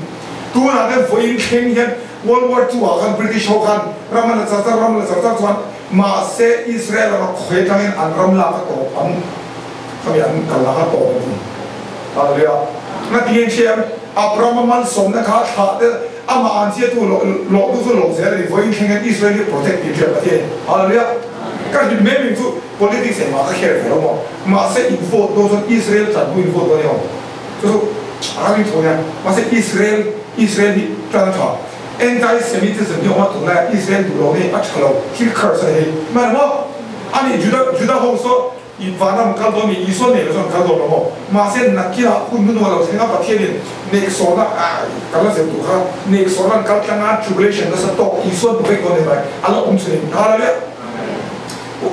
Speaker 1: tunah hian vawiin thleng hian World War II ah khan British ho khan ram an la char char ram la char char chuan mahse Israel rama khawi atangin an ram lak a tawp ang khami an kal lak a tawp an ti. Hallelujah. Ngatinge in hria em? Abrahama malsawmna kha thlah te amah an chiatu lawh tu chu lawh zel a ni. Vawiin thleng hian Israel hi protect tih hriat Pathian. Hallelujah. Ka hlim em em chu politics engmah ka kher ve lo maw. Mahse in vote dawn chuan Israel tan hu in vote dawn emaw chu chu a ring tho nia. Mahse Israel Israel hi tan a tha. Anti Semitism hi awm a tunlaiah Israel duh lo hi a tha lo thil curse a ni hei. Hman maw? Ani Juda Juda ho saw I vanram kal dawn mi Isua nei lo chuan kal dawn lo maw? Mahse nakinah hun hnu a lo thleng a, Pathianin neihsawhna kan la zir tur kha neihsawhna an kal tlang a, tribulation nasa tawk Isua hmu vek dawn ni mai a la awm chhunin Hallelujah!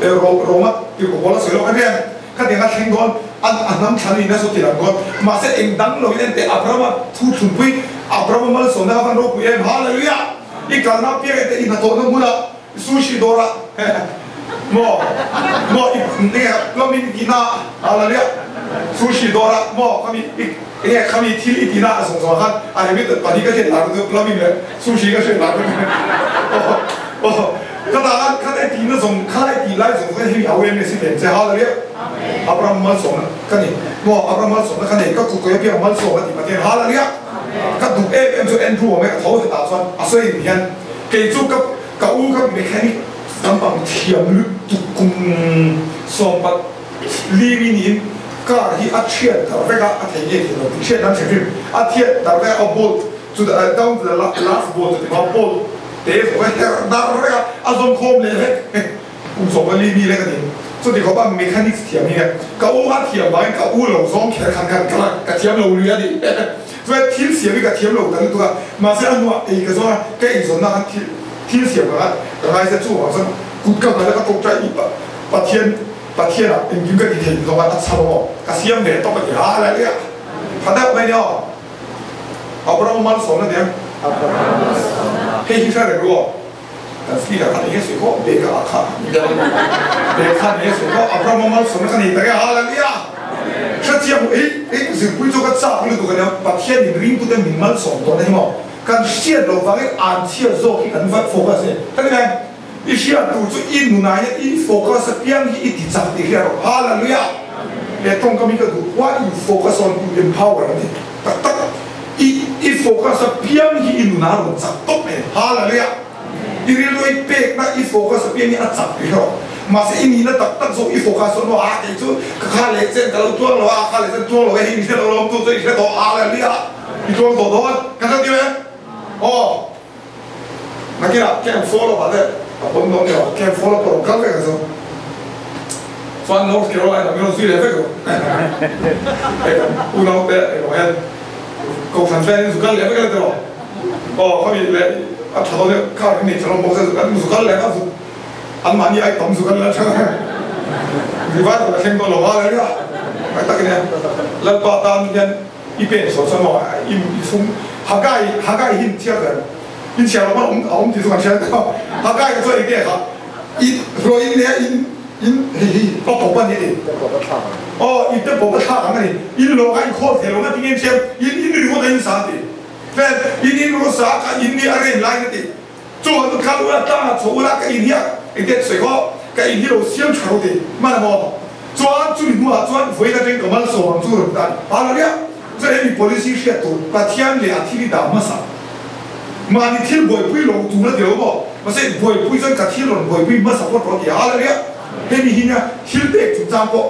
Speaker 1: Roma tirhkoh pawl a sawi lawk a nia, khatiang a thleng dawn an a hnam thlan in a saw ti lang dawn. Mahse eng dang lo in enteh Abrahama thu thlunpui Abrahama malsawmna kha van ropui em! Hallelujah! I kalna apiang enteh i hnathawhna hmunah Sushi dawrah maw maw i enge plumbing tihna a la ria sushi dawrah maw khami i enge khami thil i tihna a zawng zawng ah khan a rem i pahnih ka hriat lar chu plumbing leh sushi ka hriat lar chu aw ka tah khan khat i tihna zawng khalai tih lai zawng zawng hemi awareness hi lem che ha la ria Abraham malsawmna ka ni maw Abraham malsawmna ka nei ka kut kawi apiang malsawm a ti Pathian ha la ria ka duh em em chu Andrew awm e ka tho hetah chuan a sawi in hian Kei chu ka ka u ka mechanic lampang thiam lutuk kum sawmpat li mi niin car hi a thiat dar vek a, a thei nge thei lo tih hriat nan hre hrim. A thiat dar vek a, a bolt chu down to the last bolt a ti maw, bolt te zawh a herh dar vek a, a zawm khawm leh vek. Kum sawmpat li mi lek a ni. Chuti khawp a mechanics thiam hi ka u a thiam vangin ka u lo zawng kher khan khan ka la ka thiam lo lui a ni. Chuan thil siam hi ka thiam lo ta lutuk a, mahse a hnuah ei ka zawn a, ka eizawnna khan thil thil siam ka ngai ka ngai zet chuvang chuan kut ka hmai la ka tawngtai i Pathian Pathianah engkim ka ti thei zawng a a chham a maw ka siam ve tawp a ti ha la lia tha deuh mai nia aw Abraham malsawmna nia hei hi hre reng ru aw kan speaker khan enge sawi khawp beka ah kha bek khan enge sawi khawp Abraham malsawmna ka nei tak e hallelujah hrethiam hei hei zirpui chu ka chak lutuk ania Pathian in ringtute min malsawm tawhna hi maw kan hriat loh vangin an chhiat zawk hi kan vat focus e ka ti mai i hriat tur chu i nunah hian i focus apiang hi i ti chak tih hriat rawh hallelujah he tawngkam hi ka duh what you focus on you empower ani tak tak I i focus apiang hi i nunah a rawn chak tawp e. Hallelujah! I rilru i pekna i focus apiang hi a chak rih rawh. Mahse i nihna tak tak zawk i focus chuan aw a kei chu ka kha leh chen ka lo tluang lo a, a kha leh chen tluang lo e hei i hre lo lawm tu chu i hre tawh. Hallelujah! I tluang tawh dawn. Kan hre tiu em? Aw. Nakinah camp follow ah le a pawn dawn nia camp follow pawh rawn kal vek ang chu. Chuan North Carolina min rawn zui leh vek rawh. Hei kan unaute erawh hian Kohhran vel in zu kal leh vek a la ti rawh. Aw khami leh a tha dawn nia car hi nei tha rawng bawk se an zu kal leh a zu anmahni ai tam zu kal leh a tha revival a thleng dawn lo a la nia. Ngai takin e Lalpa tan hian I pen saw chuan maw i sum Hagai Hagai hi in chhiar ber in chhiar lo hman a awm tih chu kan hria ta Hagai kha chuan enge kha i hlawh in leh in in hei hi a pawp a ni ti aw i te pawp a thlak ang a ni in lawng kha in khawl thei lo na tinge in hriam in in ringawt a in sa ti vel in in rawh sa kha in ni a rain lai na ti chu han kal ula tlang ah chho ula ka in hi a engte sawi khaw ka in hi lo siam tha ro ti hman a maw Chuan chumi hnuah chuan vawiin atangin ka malsawm ang chu rawn tan Hallelujah! Chuan hemi policy hriat tur Pathian leh a thil i dah hmasa. Mahni thil buaipui lo tur a ti lo maw? Mahse buaipui chuan ka thil rawn buaipui hmasa phawt rawh a ti a. Hallelujah! Hemi hi nia thil pek chungchang pawh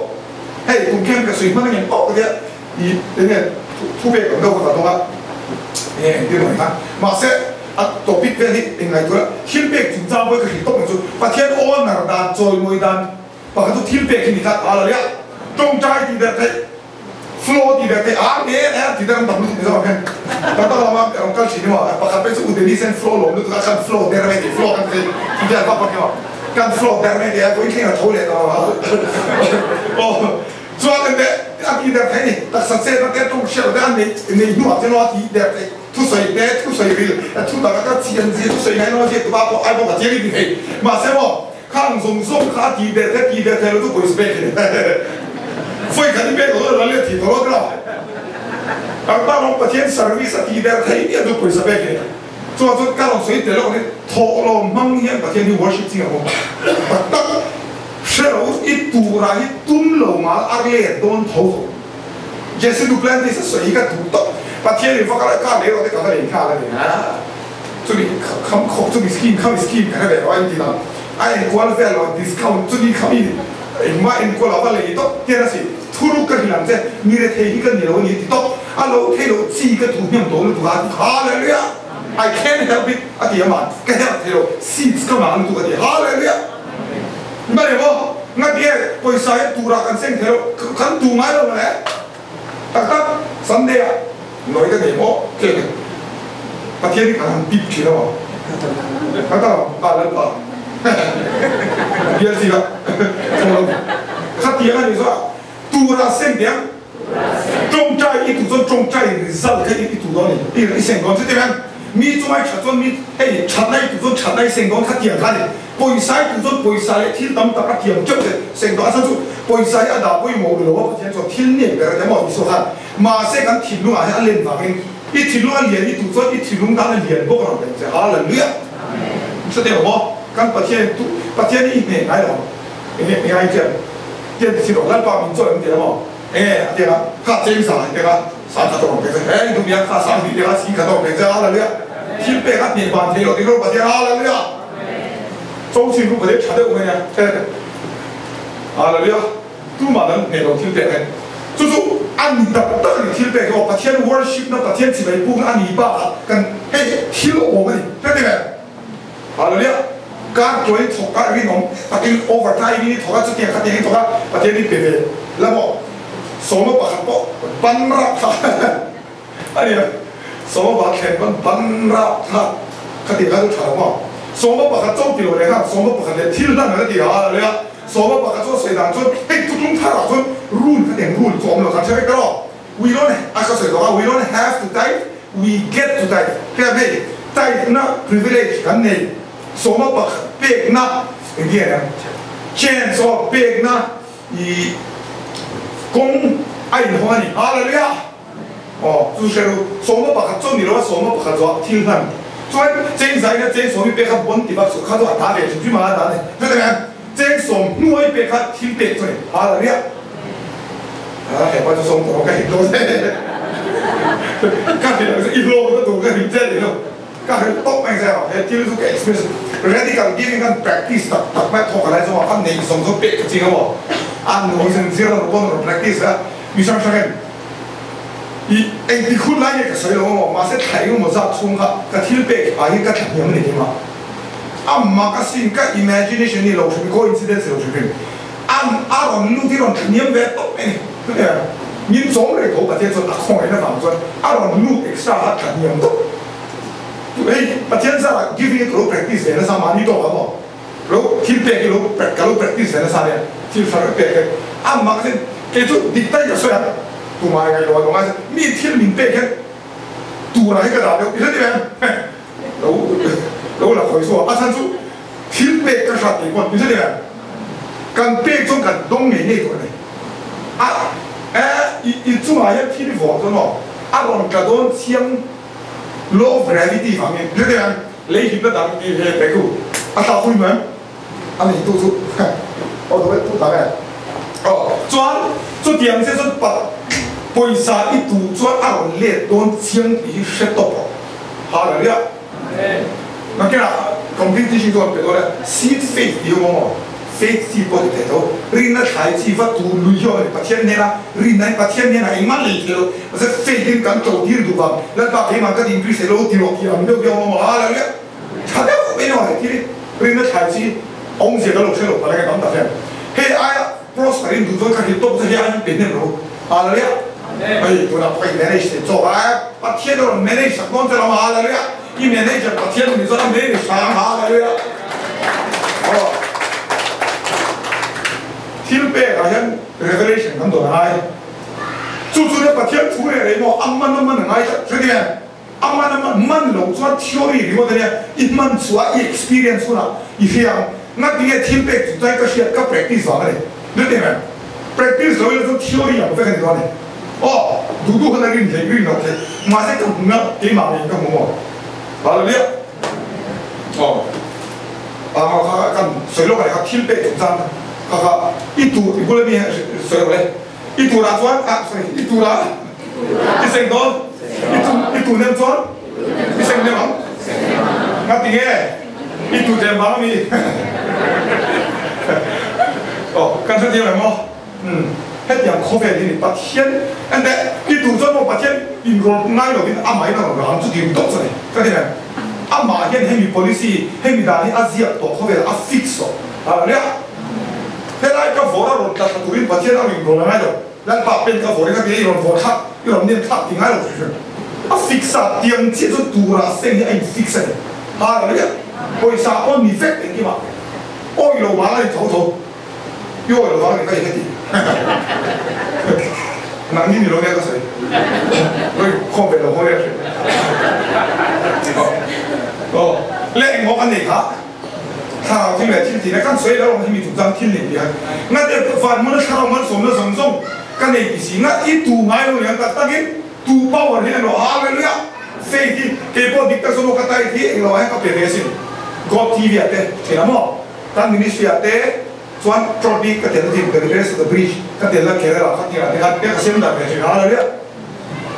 Speaker 1: hei kum khian ka sawi hman angem pawh ka tia i enge thu pek ang deuh kha ka dawng a enge engtin emaw ni kha. Mahse a topic vel hi eng ngaihtuah la thil pek chungchang pawh hi ka hrilh tawp ang chu Pathian honor dan chawimawi dan Pakhat chu thil pek hi ni tlat a la ria, tawngtai tih der theih, flow tih der theih, a nge e tih der an tam lutuk Mizoram hian kan ta lawm a rawn kal thin emaw pakhat phei chu U Denise hian flow lawm lutuk a kan flow der mai tih flow kan thei tih vel vak vak emaw kan flow der mai tih a vawi thleng a tho leh ta lo a aw chuan ente a tih der theih ni taksa chet na te tawng hriat te a nei nei hnuah te a tih der theih thusawi te thusawi ril thu tak a ka chian zia thusawi ngai lo a ziak tu pa pawh ai pawh ka chiang i ti thei mahse maw Khang zawng zawng kha a tih der theih, tih der theih lo chu pawisa pek hi ni. Foi khat i pek lo la le thi to lo tro. Ang ta rom Pathian service a ti der thei mi adu pawisa pek hi. Chuan chuan ka rawn sawi tel lo ni thawhlawm hmang hian Pathian hi worship ching a awm tak tak hre lo i tura hi tum lo mal a let dawn tho tho. Jesse Duplantis a sawi hi ka duh tawp. Pathian in va kal a ka lei rawh te ka va lei nghal a ni a. Chumi kham khawp chumi scheme khami scheme ka hre ve lo a inti lo. A enkual vel lo discount chumi khami engmah enkual a va lei tawp tian a si. Thuruk ka hrilh ang che, mi rethei hi ka ni lo a ni ti tawp. A lo thei lo chi ka duh hnem tawh lutuk a ti Hallelujah! I can't help it a ti a mah ka help thei lo seeds ka ngah lutuk a ti Hallelujah! Mare maw ngatinge pawisa hi turah kan seng thei lo kan tu ngai lo mawle tak tak Sunday ah nawi ka nei maw cake Pathian hi kan han tip thin a maw tak tak pa Lalpa bial chi kha khatiang a nih chuan turah seng teh ang. Tawngtai i tuh chuan tawngtai result kha i tuh dawn a ni, i seng dawn. Chuti hian mi chungai that chuan mi hei thatna i tuh chuan thatna i seng dawn kha tiang kha a ni. Pawisa i tuh chuan pawisa leh thil tam tak a tiang teuh leh seng dawn. A chhan chu pawisa hi a dah pawimawh lo a, Pathian chuan thil nep ber a ti a maw Isua khan. Mahse kan thinlungah hian a len vangin i thinlung a lian i tuh chuan i thinlung tan a lian bawk rang reng che. Hallelujah! Chuti ang maw? Kan Pathian tuh Pathian hi i hneh ngai lo ang. Enge ngai chian tian ti si lo Lalpa min chawi an ti a maw? Enge a tia kha cheng sa i pek a sang khat a rawn pek che he i duhmi a kha sang hnih pek a si khat a rawn pek che hallelujah thil pek a hneh ban thei lo tih rawh Pathian hallelujah cho chin ru Pathian tha deuh mai nia hallelujah tumah dang hneh lo thil pek he chu chu a ni tak tak a ni thil pek hi aw Pathian worship na Pathian chibai pukna a ni bakah kan hei thil awm a ni hre ti ve. Hallelujah! Kar tuai thawk a rinawm takin over time in i thawk a, chutiang khatiang i thawk a, Pathian i pe ve la maw? Sawma pakhat pawh ban rap kha a ni a, sawma pakhat thlen pawn ban rap kha khatiang kha chu tha lo maw? Sawma pakhat chauh ti lo leh kha sawma pakhat leh thil hlan an ti a, hallelujah! Sawma pakhat chu a sawi dan chuan hei thutlung tharah chuan rule khatiang rule chu a awm lo, kan hre vek ta rawh. We don't, a ka sawi tawh a, we don't have to tithe, we get to tithe. Hei hei tithe na privilege kan nei, sawma pakhat pekna engti nge nia, chance aw pekna i kawng a inhawng a ni. Hallelujah! Aw chu hre ru, sawma pakhat chu ni lo a, sawma pakhat zawh thil hlan. Chuan cheng zaina cheng sawm i pek kha bon ti vak suh, kha chu a ta ve hrim hrim a, a ta ni. Chuti nge cheng sawm hnuai pek kha thil pek chu a ni. Hallelujah! A hepa chu sawm tawh ka hrilh dawn e. Ka hrilh ang che i hlawk na tur ka hrilh che ni lo. Ka hrilh tawp mai che a, he thil chu ka experience radical giving khan practice tak tak mai thawk a lai zawng ah khan nei zawng zawng pek ka ching a maw. A nu zin zir a pawn rawn practice a, mi hrang hrang in i engtik hun lai nge ka sawi lo a maw, mahse thla engemaw zat chhung kha ka thil pek ah hian ka thla hniam a ni thei mah. Amah ka sin ka imagination ni lo hrim coincidence lo hrim hrim. An a rawn lut hi rawn thahniam ve tawp mai a ni. Chutiang min chawm reng tho Pathian chuan a khawngaihna vang chuan a rawn lut extra a thahniam tawp. Hei Pathian zarah giving hi ka lo practice ve nasa mahni tawk ah maw lo thil pek hi lo ka lo practice ve nasa nia thil hran reng pek hi a mak sin kei chu dik tak in ka sawi a tumah ngai lo a lo ngai mi thil min pek hian turah hi ka dah deuh i hre tir em lo lo la khawi chu a chhan chu Thil pek ka hrat tih pawh ni em? Kan pek chuan kan dawng ngei ngei tur a ni. A e i i chungah hian thil i vawh chuan aw a rawn tla dawn chiang law of gravity vangin ni em? Lei hlimna dang tih he pek u a tla pui mai a nei tu chu aw duh e tu tak e aw chuan chutiang che chuan pa pawisa i tuh chuan a rawn let dawn chiang tih hi hre tawp rawh. Hallelujah. Nakinah competition chu an pe dawn e, seed faith tih awm aw, faith chi pawh ti thei tho, rinna thlai chi va tur lui hi awm a ni, Pathian hnena rinna in Pathian hnenah engmah lei thei lo, mahse faith in kan to tir duh vang, Lalpa keimah ka increase thei lo ti rawh tih ang deuh hi awm aw, hallelujah, tha deuh mai a ni thil hi, rinna thlai chi awmzia ka lo hre lo palai tam tak hian hei aia prosper in duh chuan ka hrilh tawp chu hei aiin pe hnem lo, hallelujah. Hei tunah pawh i manage thei chawk a, Pathian a rawn manage sak dawn che lo hallelujah, i manager Pathian ni chuan a manage hrang hallelujah. Aw thil pek ah hian revelation kan dawn a ngai, chu chu nia Pathian thu reh rei maw a man a man a ngai tlat hre nia, a man a man man lo chuan theory ringawt a nia, i hman chhuah i experience hunah i hria ang, ngatinge thil pek chu chuan ka hriat ka practice vang a ni, hre nia. Practice lo ila chuan theory ang vek a ni dawn a ni. Aw, duh duh khan a rin theih, rin loh theih. Mahse ka hmu na, keimah ngeiin ka hmu maw? Hallelujah! Aw, ah kha kan sawi lawk a ni kha, thil pek chungchang kha. Kha kha i tur, i bula mi sawi rawh le. I turah chuan, ah sorry, i turah i seng dawn, i tu, i tu nem chuan i seng nem ang. Ngati nge? I tu tlem vang ami? Aw, kan hre thiam em aw? Umm, hetiang khawvel hi ni Pathian, ente i tu chuan maw Pathian inrawlh ngai lovin amahin a rawn rang chu tir tawp chu a ni. Ka ti em? Amah hian hemi policy, hemi dan hi a ziak tawh khawvel a fix tawh. Hallelujah! Helai ka vawr a rawn tla thla turin Pathian a rawn rawn a ngai lo. Lalpa pen ka vawr in a ti a, i rawn vawr thlak, i rawn nem thlak ti ngai lo hrim hrim. A fix a, tiang chiah chu tura seng hi a in fix a ni. Hallelujah! Pawisa pawh ni vek engkimah awi lo vang a ni tho tho. I awi lo vang a ni ka i heti. Nang ni ni lo nia ka sawi. Rawi khawm ve lo haw ria hrim. Aw, le engmaw kan nei kha? Thlarau thil leh thil tihna kan sawi lo ang hi mi chungchang thil nei tih a ngate van hmuna thlarau malsawmna zawng zawng ka nei ti si nga i tu ngai lo niang tak takin tu power hi emaw hallelujah faith hi kei pawh dik tak zawng ka tai hi englo ah hian ka pe ve asin God TV ah te thin a maw kan ministry ah te chuan trophy ka tel thin the rest of the bridge ka tel la Kerala kha tirah te khan te ka sem dar ve thin hallelujah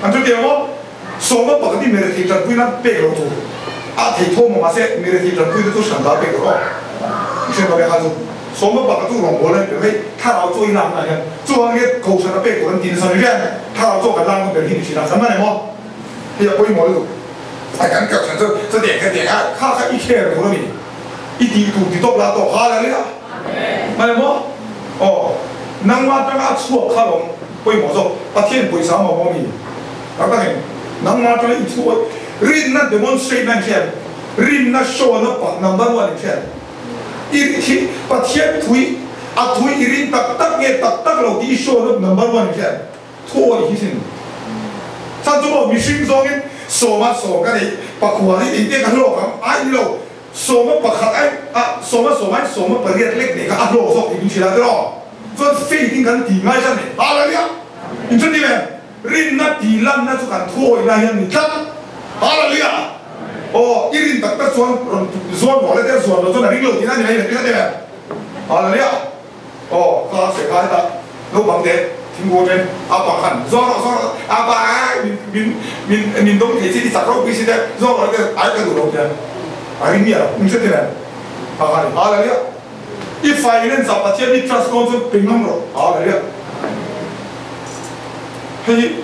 Speaker 1: an chu tiang maw. Sawma pakhat hi mirethei tanpuina pek loh tur a thei tho maw mahse mirethei tanpuina chu hran ta pek loh aw i hre lo e kha chu sawma pakhat chu rawngbâwl a ni ber hei thlarau chaw i lak na hian chuan nge kohhran a pek tur an ti nasa ni rian thlarau chaw kan lak na ber hi ni thin a kan man em aw hei a pawimawh lutuk a kan kohhran chu chutiang khatiang a kha kha i kher tur a ni i tih tur ti tawp la tawk ha la ria man em aw aw nangmah atanga a chhuak kha lawm pawimawh zawk Pathian pawisa mamawh a mi. Tak tak em? Nangmah atanga i thu awih rinna demonstrate na in hriat, rinna show na pa number one in hriat. I thi Pathian thu i a thu i rin tak tak nge tak tak lo tih i show na number one in hriat. Thu awih hi sin. Chhan chu maw mihring zawngin sawma sawm ka neih pakhua hi engtiang ka hlawk ang? Ai ni lo. Sawma pakhat ai a sawma sawm ai sawma pariat lek neih kha a hlawk zawk tih min hrilh a tiraw? Chuan faith in kan ti ngai zan e. Hallelujah! In chuti ve? Rinna tih lanna chu kan thuawihna hian ni tlat. Hallelujah! Aw, i rin tak tak chuan rawn zuan ruah leh te zuan lo chuan a ring lo tihna a ni mai le, rinna te nen. Hallelujah! Aw, ka sawi kha heta naupang te thingkung atangin a pa khan zuan rawh, zuan rawh, a pa ai min min min min dawng thei chi i chak ropui si te, zuan rawh te ai ka duh lo tia a ring miah lo, rinna te nen. Pa kha a ni. Hallelujah! I finance ah Pathian i trust dawn chuan pe ngam rawh. Hallelujah! Hei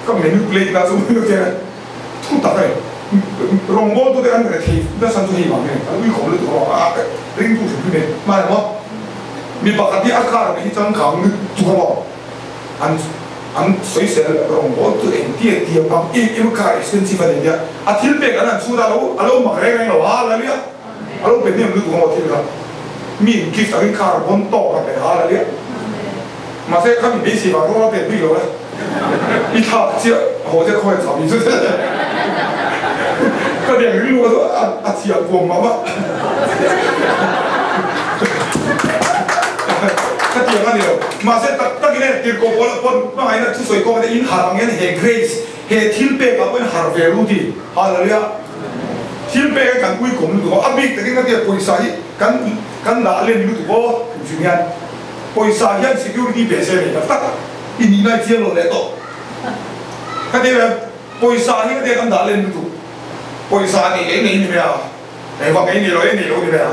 Speaker 1: ka manipulate na chu manu te thu tak a ni. Rawngbawltu te kan reh thei nasa chu hei vang hi a ni. Kan ui khawm lutuk a a ringtu hrim hrim e. Hmai maw mi pakhat hi a car hi changkang lutuk a maw an an sawisel rawngbawltu engtia tia bang em em a car expensive a ni nia a thil pek an han chhut a lo a lo mak reng reng lo hallelujah a lo pe hnem lutuk a maw thil kha mi in gift angin car bawn tawk a pe hallelujah. Mahse kha mi beisei vang rawng a pek bik lo e. I thlak chiah haw che khawi chah mi chu ka biak rilru ka chu a chiah kuam mah mah. Ka tiang a ni lo. Mahse tak tak in e tirhkoh pawl ah pawn hmangaihna thusawi kawng te in harh ang hian he grace he thil pek ah pawh in harh ve ru ti. Hallelujah. Thil pek hi kan ui kawm lutuk a, a bik takin ka tia pawisa hi kan kan dah len lutuk aw hrim hrim hian. Pawisa hian security pe se nei tak tak i nih nai chiang lo leh tawh. Ka ti em? Pawisa hi ka tia kan dah len lutuk. Pawisa nei ei nei ni mai a, engvang ei nei lo ei nei lo ni mai a,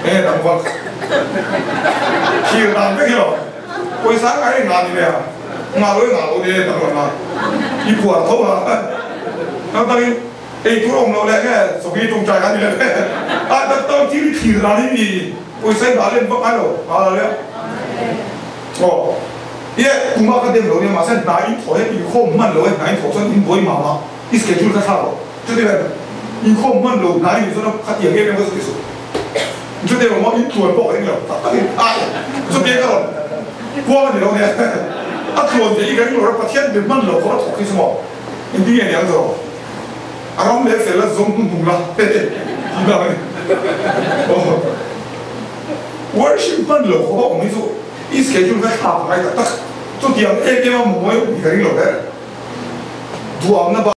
Speaker 1: enge dang vak thlir dan vek hi lo. Pawisa ngai ei ngah ni mai a, ngah lo ei ngah lo ni dang lam a, i phuar tho a. Nang tangin ei tur awm lo leh nge chawki tawngtai kha ni leh a, doctor thil thlir dan hi mi. Pawisa i dah len vak ngai lo a la leh aw ye tumah ka dem lo nia mahse hna in thawh hian inkhawm hman lo e hna in thawh chuan in buai mah mah i schedule kha thlak rawh chuti vel inkhawm hman lo hna in chuan khatiang em em ka chu ti suh chuti emaw maw in tluan pawh ka ring lo tak tak in ai chuti ka rawn kuang a ni lo nia a tluan ve i ka ring lo rawh Pathian be hman lo kawr a thawk hi chu maw engtin nge niang zawh. A ram leh fel a zawng hnuhnung la tih dan a ni. Worship hman lo khawp a awm hi chu I schedule kha thlak a ngai tak tak. Chutiang em em a mawi awm hi ka ring lo ber. Duamna.